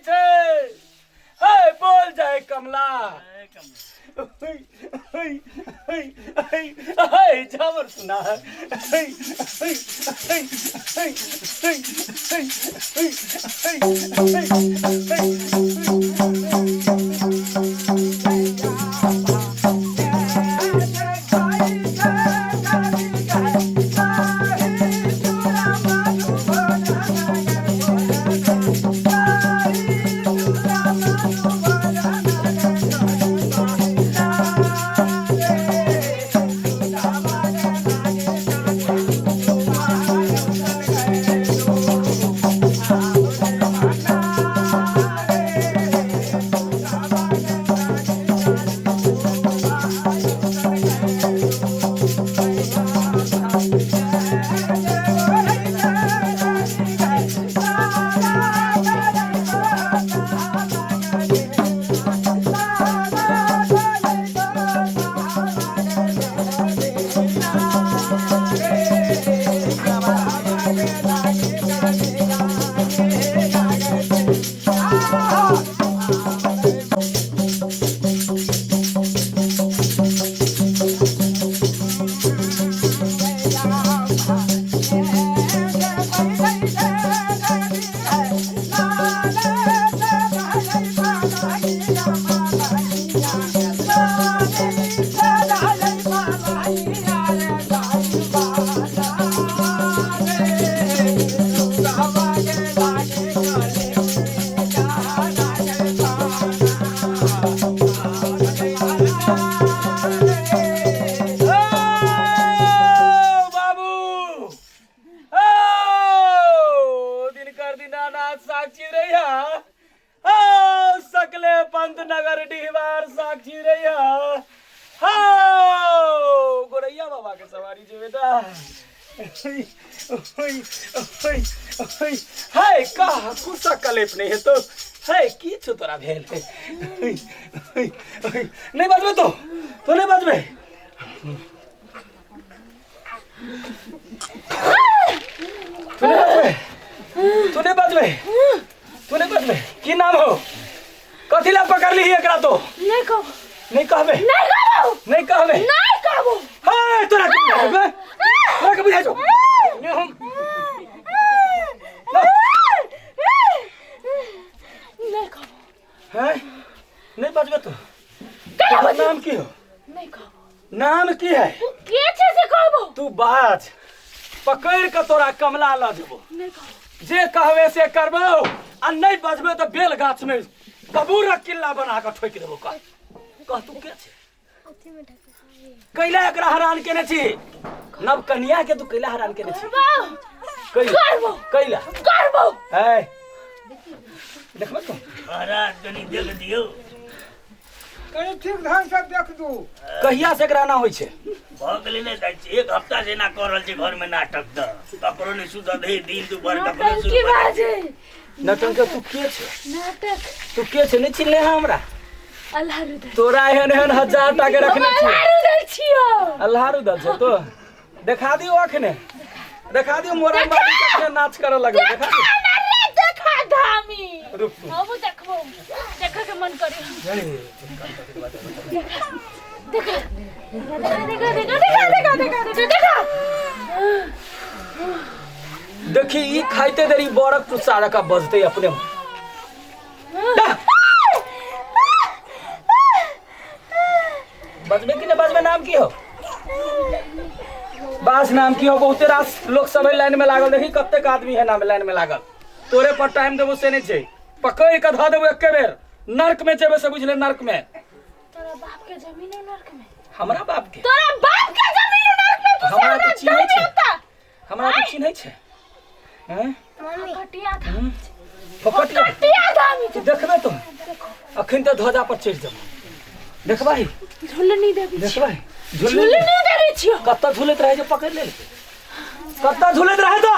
छै। हे बोल जय कमला। झावर सुना है। बाबू, ओ दिनकर दीनानाथ साक्षी रहिया, ओ सकले पंत नगर डिहवार साक्षी रहिया। हो गोरैया बाबा के सवारी जे बेटा। हे कह कुसा कलेप नहीं है तो हे की छो तोरा भेल है? नहीं बाजबे तो नहीं बाजबे, तू नहीं बाजबे, तू नहीं बाजबे, तू नहीं बाजबे। की नाम हो? कथी ला पकड़ ली एकरा तो? नहीं कहबो। नहीं कहबे? नहीं कहबो। नहीं कहबे? नहीं कहबो। हे तोरा के बुझाइ छौ? तोरा के बुझाइ छौ? ने हम नहीं कहबो। हैं, नहीं बाजबे तो? तोहर नाम की हो? नहीं कहबो। नाम की है? तू के छै से कहबो? तू बाज, पकड़ के तोरा कमला ल जेबो। नहीं कहबो। जे कहबे से करबो, आ नहीं बजबे तो बेल गाछ में कबूरक किल्ला बना के ठोकि देबो। कह कह तू के छै? कैला एकरा हरान केने छी? नव कन्या के तू कैला हरान केने छी? करबो। कैला? करबो। कैला करबो। ए देखबे तू महाराज, कनी देख दियौ। कनी ठीक ढंग से देख दू। कहिया से एकरा ना होइ छै? भऽ गेलै ने जाइ छी, एक हफ्ता से एना कऽ रहल छै घरमे नाटक, तऽ ककरो नहि सुतऽ दे, दिन दुपहर ककरो नौटंकी शुरू भऽ जाइ छै। बाजे। नौटंकी, तू के छै? नाटक। तू के छै? नहि चिन्हले हँ हमरा? अल्लाह रुदल। तोरा एहन एहन हजार टा के रखने हम छी। अल्लाह रुदल छियो। अल्लाह रुदल छै तो देखा दियो, अखने देखा दियो। मोरा बाबू कखने नाच करऽ लगबै, देखा दियो। देखा ना रे, देखा धामी। रुक तू। हमहूँ देखबो, देखऽ के मन करे। देखा देखा देखा देखा देखा देखा देखा देखा। देखी, ई खाइते देरी बरक टुस्सा रखा बजते अपने। दा। बजबे कि नहीं बजबे? नाम की हो? बास, नाम की हो? बहुते रास लोग सब है लाइन में लागल, देखी कतेक आदमी है नाम लाइन में लागल। तोरे पर टाइम देबो से नहीं छै, पकड़ के धऽ देबो एके बेर, नर्क में जेबे से बुझले, नर्क में। तोरा बाप के जमीन है नर्क में? हमरा बाप के? तोरा बाप के जमीन है नर्क में। तू हमरा से तो चिन्है छै। होता। हमरा तो चिन्है छै हैं? फकटिया था। फकटिया। फकटिया था। तू देखबे तो अखन तऽ ध्वजा पर चढ़ि जेबो, देखबही। झुलनी देबी। देखबही। झुलनी देबी छियो। कतऽ झुलैत रहै जे पकड़ि लेल? कतऽ झुलैत रहै तो?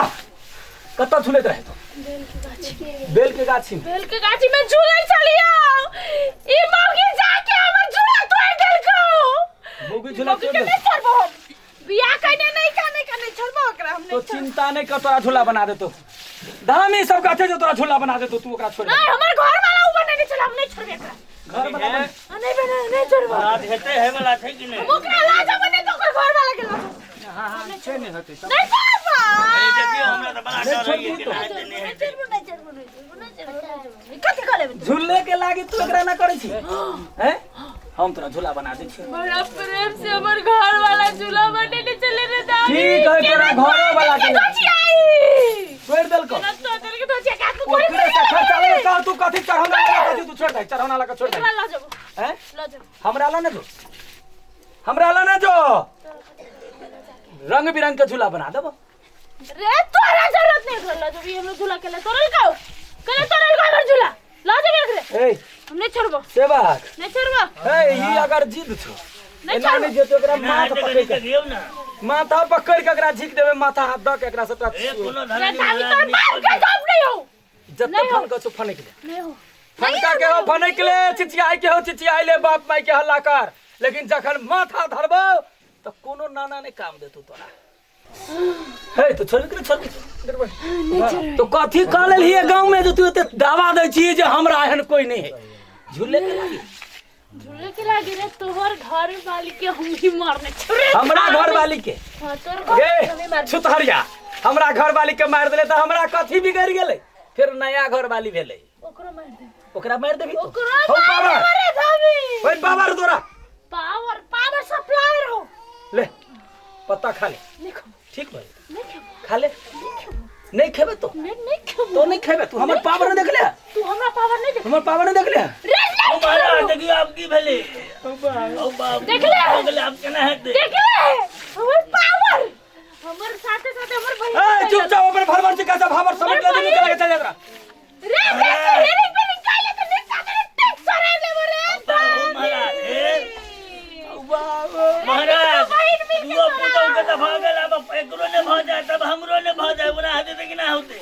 कतऽ झुलैत रहै तो? बेल के गाछी। बेल के गाछी में? बेल के गाछी में झूलै छलियो, ई मौगी जाके हमर झूला तोड़ देलको। मौगी झूला मौगी तोड़ के देलको? नहीं छोड़बो हम, बियाह कइने नहीं का नहीं का नहीं छोड़बो ओकरा हम। तो नहीं छोड़बो। चिंता नहीं कर, तोरा झूला बना देतो। धामी सब कहते जो तोरा झूला बना देतो, तू ओकरा छोड़ दे। नहीं, हमर घर नहीं छोड़बे एकरा। घर वाला आ, नहीं बना, नहीं छोड़बो। रात हेतै हे वाला छै कि हम नहि? ओकरा ला जाबो, नहीं तो ओकर घर वाला के ला जाबो। हाँ हाँ, छै नहि होतै सब। नहीं छोड़बो। ए, देखियौ, हमरा तऽ बड़ा नहीं डर होइए छोड़बही केना तो। हेतै, नहि नहीं हेतै। छोड़बो, नहीं छोड़बो, नहीं छोड़बो, नहीं छोड़बो, नहीं छोड़बो। कथी कह लेबे तू? झूले के लागी तू एकरा ना करै छी हैं? हम तोरा झूला बना दै छी। बड़ा प्रेम से हमर घर वाला झूला बनेने चले रे दादी। ठीक है, तोरा घरो वाला के के छोड़ि देलकौ। केना तोड़ देलकै? धोचिया के हाथ में कोई ओकरे से खर्चा ले कह तू कथी चढ़ौना वाला कथी तू छोड़ दे, चढ़ौना वाला के छोड़ दे। एकरा ल जाबो। हैं? ल जाबो। हमरा ला ना जो, हमरा ला ना जो, रंग बिरंग के झूला बना देबो। रे तोरा जरूरत नहीं, एकरा ल जाबो। ई हमरो झूला केला तोड़ल का केला तोड़ल का हमर झूला ल जाबो एकरे। ए हम नहीं छोड़बो। सेवक नहीं छोड़बो। ए ई अगर जिद छौ नहीं एना छोड़बो। नहि जेतौ एकरा केना माथ हेतै पकड़ि कनि के देखियौ ने। माथा पकड़ि के एकरा झीक देबै, माथा हाथ दऽ के एकरा सबटा ए कोनो रे धरनी दादी महाराज तोर नहि बाप के जॉब नहीं हो। जते नहीं हो। फनक छौ फनकि ले। नहीं हो। फनका के हो फनकि ले, चिचियाइ के हो चिचियाइ ले, बाप माय के हल्ला कर, लेकिन जखन माथा धरबौ तऽ कोनो नाना नहि काम देतौ तोरा। हे तो छोड़बी कि नहि छोड़बी? तो कथी कह लेलही गाँव में जे तू एते दावा दै छी जे हमरा एहन कोई नहीं है? झूले के लागी, झूले के लागी रे। तोहर घर वाली के हम ही मारने छोड़े। हमरा घर वाली के? हां, तोर घर के हम ही गे मारने। छुतहरिया, हमरा घर वाली के मारि देले तऽ हमरा कथी बिगड़ि गेलै? फेर नया घर वाली भेलै। ओकरो मार दे। ओकरा मारि देबी तू? ओकरो हौ मार पावर दे रे धामी। ओइ पावर तोरा पावर, पावर सप्लायर हो। ले पत्ता खा ले। नहीं खाबो। ठीक भाई। नहीं खाबो। खा ले। नहीं खाबो। नहीं खेबे तो? नहीं, नहीं खाबो। तो नहीं खेबे तू? हमर पावर नहीं देखले? तू हमरा पावर नहीं देख। हमर पावर नहीं देखले? रे ओ नहीं महाराज खाबो। देखियौ आब की भेलै। ओ बाप देख ले। भऽ गेलै, आब केना हेतै? देख ले हमर पावर, हमर साथे साथे हमर बहिन ए चुपचाप अपन भरभर से कैसे भावर समझ ले, दुनू के लगे चल जरा। रे देख, हेरी पे निकाल ले तो नहीं साथे टिक सरे देबो रे। ओ महाराज, हे महाराज, बहिन मिल के दुओ पुतहु के तऽ भऽ गेल, आब एकरो ने भऽ जाय तब हमरो ने भऽ जाय, ओना हेतै तऽ केना होतै?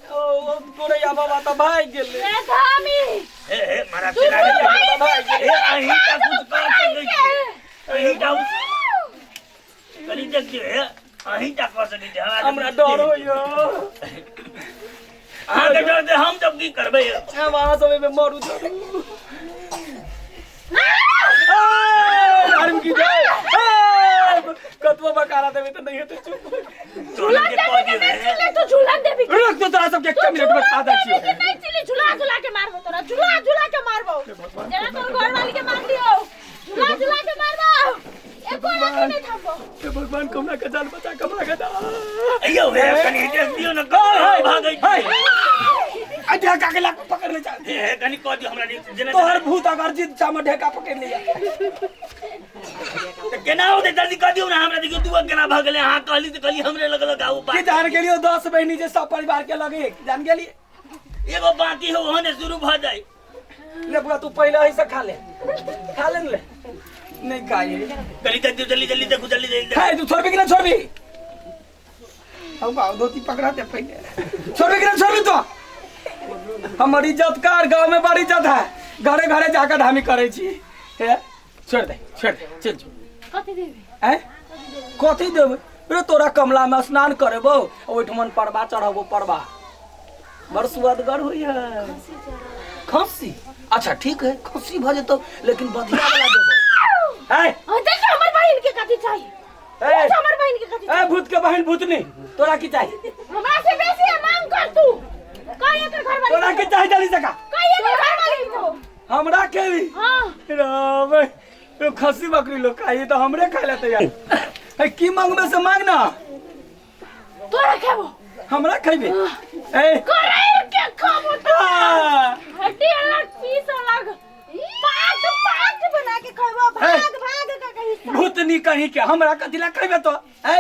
ओ ओ गोरैया बाबा तऽ भागि गेलै। रे धामी। हे हे महाराज, तू केना हेतै? बहिन भागि गेलै। हे अहीं टा कुछ कऽ सकै छी, अहीं टा कनि देखियौ। हे अहीं टा कऽ सकै छी, हमरा हमरा डर होइयो। अहाँके डर दे, हम तब की करबै? हम अहाँ सब एहिमे मरू जरूर। धर्म की जय। ए, कतबो बकारा देबै तऽ नहि हेतै चुप। झूला के देबी कऽ कि दियौ, नहीं? हे। चिल्ले तू झूला देबी? रुक तो तोरा सबके एक मिनट में खा दै छियौ। कि नहीं चिल्ले? झूला झूला के मारबो तोरा, झूला झूला के मारबो। जना तोर घर वाली के मार लियो, झूला झूला के मारबो, एको राती नहीं थामबो। हे भगवान, कमरा के जान बचा, कमरा के जान। अय्यो हे कनि देख दियौ ने, कहाँ भागै हे छी? आ ढेका के लाके पकड़ ले जा। हे हे कनि कऽ दियौ हमरा नीक जेना। तोहर भूत अगर जिद चाम ढेका पकड़ लिया तऽ केना होतै? जल्दी कऽ दियौ ने हमरा। देखियौ दुआ केना भऽ गेलै। अहाँ कहली तऽ कहली हमरे लग लग आउ। की बात जान गेलियो 10 बहिनी जे सब परिवार के लगे जान गेली। एगो बाकी हो, ओहने शुरू भऽ जाइ। ले बुआ, तू पहले ही से खा ले, खा ले न ले। नहीं खाई। कनि देख दियौ, जल्दी जल्दी देखू, जल्दी जल्दी देखू। खाए तू छोड़बी कि ना छोड़बी? हम बाबू धोती पकड़ा दे पहले। छोड़बी कि ना छोड़बी? तो हमर इज्जत कार गांव में बड़ इज्जत है, घरे घरे जाकर धामी करे छी। हे छोड़ दे, छोड़ दे, चल जो। कथी देबी? हैं, कथी देबै रे तोरा? कमला में स्नान करेबो, ओहिठमन परबा चढ़ाबो, परबा बड़ सुअदगर होइए। खस्सी? अच्छा ठीक है, खस्सी भऽ जेतौ, लेकिन बधिया वाला देबो। है हां, देख हमर बहिन के कथी चाहिए। ए, पूछ हमर बहिन के कथी ए चाहिए। भूत के बहिन भूतनी, तोरा की चाहिए? हमरा से बेसी है, मांग कर तू। कह एकर घर वाली। तोरा की चाहिए जल्दी से का। कह एकर घर वाली को। हमरा के भी? हां। राम, यो खस्सी बकरी लोग खाई तो हमरे खाए ला तैयार है। की मांगबे से मांग ना। तोरा खेबो। हमरा खैबे? ए करेर के खाबो तो। आ, हड्डी अलग, पीस अलग, पात पात बना के खेबो, भाग भाग के कही। भूतनी कहीं के, हमरा कथी ला खैबे तो? है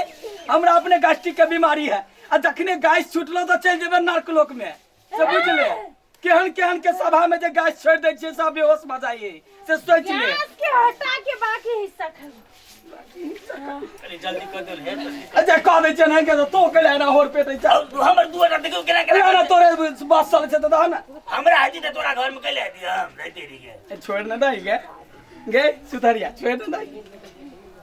हमरा अपने गैस्ट्रिक के बीमारी है, आ जखने गैस छूटलो तो चल जेबे नर्क लोक में से, बुझले? केहन केहन के सभा में जे गैस छोड़ दै छियै, सब बेहोश भऽ जाइए से सोच ले। गैस के हटा के बाकी हिस्सा खेबो। कनि जल्दी कऽ दियौ हे जल्दी। अच्छा कह दै छियै ने के तो कैला एना होर पेटै छै? हमर दुआरा देखियौ केना केना। एना तोरे बस चलै छै तऽ दह ने। हमरा हेती तऽ तोरा घरमे कैले हेती? हम रहिते रही ए, छोड़ ने दही गे, गे सुथरिया, छोड़ ने दही।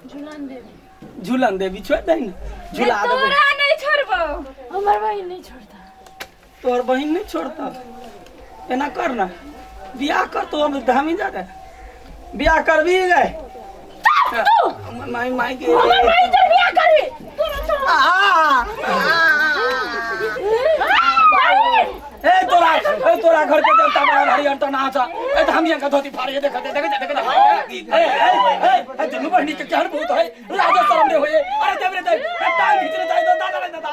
झूलन देवी। झूलन देवी, छोड़ दही ने, झूला देबै। तोरा नहीं छोड़बो, हमर बहिन नहीं छोड़ता। तोहर बहिन नहीं छोड़ता? एना कर ना, बियाह कर तो हम धामी जा रहे बियाह करबी गए तू माई माई के हमर भाई से बियाह करबी तोरा तो आ, बहिन ए तोरा ए तोरा घर के जनता बड़ा भारी अंटा नाच ए त हम यहाँ धोती फाड़िए देख देख देख देख देख ए ए ए ए दुनू बहिनी के केहन भूत है लाजो शरम रे होए अरे देव रे देव ए, टांग खींच रे जाय दो दादा रे दादा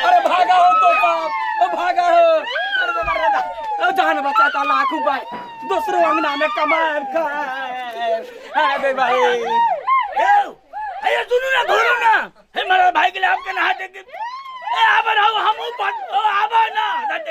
अरे भागा हो तो बाप ओ भागा हो अरे दादा रे दादा ओ जान बचाता लाख उपाय दोसरो अंगना में कमाए खाए अरे भाई ए अरे सुनू ना घूरू ना हे मारा भाई के लिए आपके नहा दे के ए आबा ना हम ऊपर ओ आबा ना।